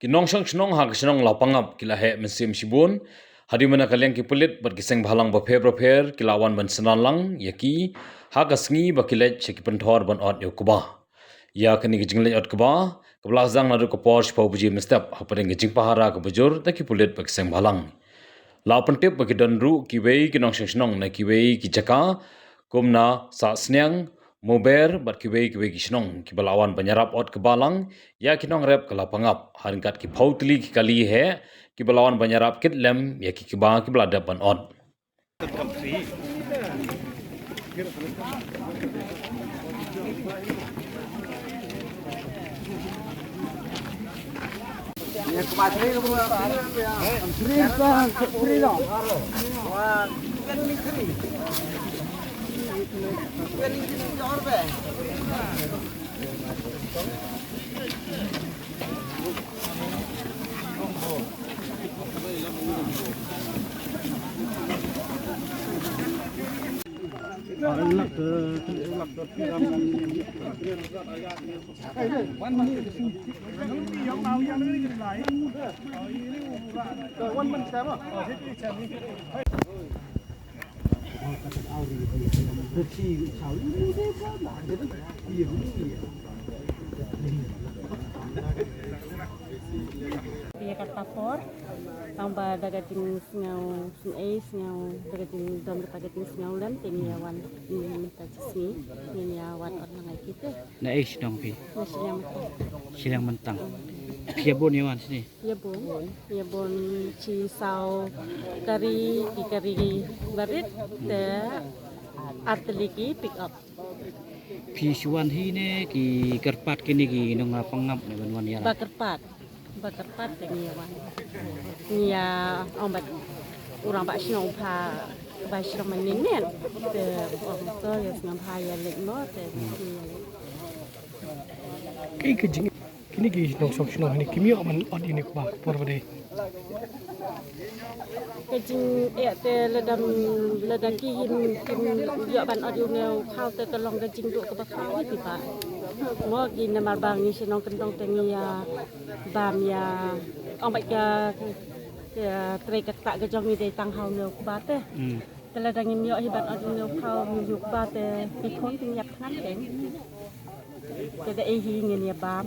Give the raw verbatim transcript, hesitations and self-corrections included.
Ki nongshong shnong ha ka shnong Lawpangap ki la heh mynsiem shibun hadien ba na ka liang ki pulit bad ki seng bhalang bapher bapher ki la wan ban synran lang ïa ki ha ka sngi ba ki leit sha ki pynthor ban ot ïa u kba. Ïa kane ka jingleit ot kba kaba la sdang naduh ka por shiphew baje mynstep hapdeng ka jingpahara kaba jur da ki pulit bad ki seng bhalang. La pyntip ba ki don ruh kiwei ki nongshong shnong na kiwei ki jaka kum na Sahsniang, Muber bad kiwei kiwei ki shnong kiba la wan ban ïarap ot kba lang ïa ki nongrep ka Lawpangap ha ryngkat ki phew tylli ki kali heh kiba la wan ban ïarap kit lem ïa ki kba kiba la dep ban ot. Ïa kata por, tang ba da ka jingsngew, sngew, sngew, da ka jingdon kata ka jingsngew lem, te ngi ïa wan, ngi mynta shi sngi, ngi ïa wan ot lang ïa ki te. Na ei shnong phi? Na Shiliang Myntang. Shiliang Myntang. Phi ïa bun ïa wan shane? Ïa bun, ïa bun shi saw kari, ki kari barit, te ar tylli ki pick up. Phi shu wan hi ne ki kyrpad kine ki nong Lawpangap ne ban wan ïarap? Ba kyrpad, ba kyrpad te ngi ïa wan. Ngi ïa ong bad u rangbah shnong pha, ba shnong mynnin ne. Te ong to ïa sngewbha ïa leit mo te ngi ïa leit. Ei ka jing, kine ki nongshong shnong hangne kim ïoh ban ot ïa une u kba por ba dei. Ka jingeh te lada, lada ki him kim ïoh ban ot ïa une u khaw te ka long ka jingduh kaba khraw hi te ba. Mo ki namar ba ngi shnong kyntong te ngi ïa bam ïa ong bad ka, ka trei ka ktah ka jong ngi dei tang ha une u kba te. Hmm. Te lada ngim ïoh hi ban ot ïa une u khaw, ïa une u kba te ki khun kin ïap thngan kein. Te da ei hi ngin ïa bam.